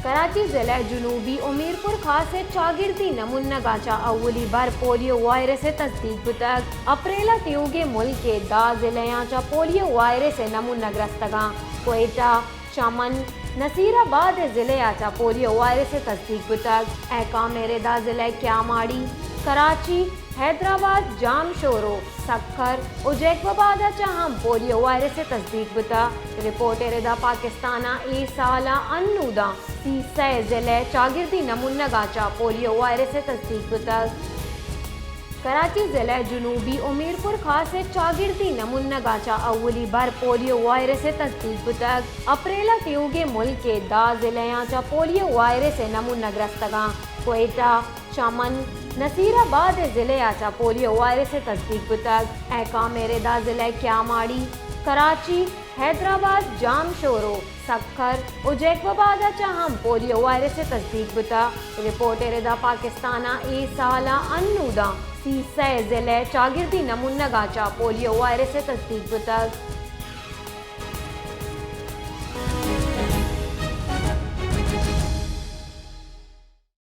کراچی ضلع جنوبی ء میرپور خاص ء چاگردی نمونگاں چہ اولی بر پولیو وائرس ء تصدیق بوتگ۔ اپریل ء تیوگیں ملک ء دہ ضلعیاں چہ پولیو وائرس ء نمونگ رستگاں۔ کوئٹہ، چمن، نصیر آباد ء ضلع ء چہ پولیو وائرس ء تصدیق بوتگ۔ احکام ء ردا ضلع کیاماڑی، کراچی، حیدرآباد، جامشورو، سکھر و جیکب آباد ء چہ ہم پولیو وائرس ء تصدیق بوتگ۔ رپورٹ ء ردا پاکستان ء اے سال ء انوداں سی سئے ضلع چاگردی نمونگاں چہ پولیو وائرس ء تصدیق بوتگ۔ کراچی ضلع جنوبی و میرپور خاص ء چاگردی نمونگاں چہ اولی بر پولیو وائرس ء تصدیق بوتگ۔ اپریل ء تیوگیں ملک ء دہ ضلعیاں چہ پولیو وائرس ء نمونگ رستگاں۔ کوئٹہ، چمن، نصیر آباد ء ضلع ء چہ پولیو وائرس ء تصدیق بوتگ۔ احکام ء ردا ضلع کیاماڑی، کراچی، حیدرآباد، جامشورو، سکھر و جیکب آباد ء چہ ہم پولیو وائرس ء تصدیق بوتگ۔ رپورٹ ء ردا پاکستان ء اے سال ء انوداں سی سئے ضلع چاگردی نمونگاں چہ پولیو وائرس ء تصدیق بوتگ۔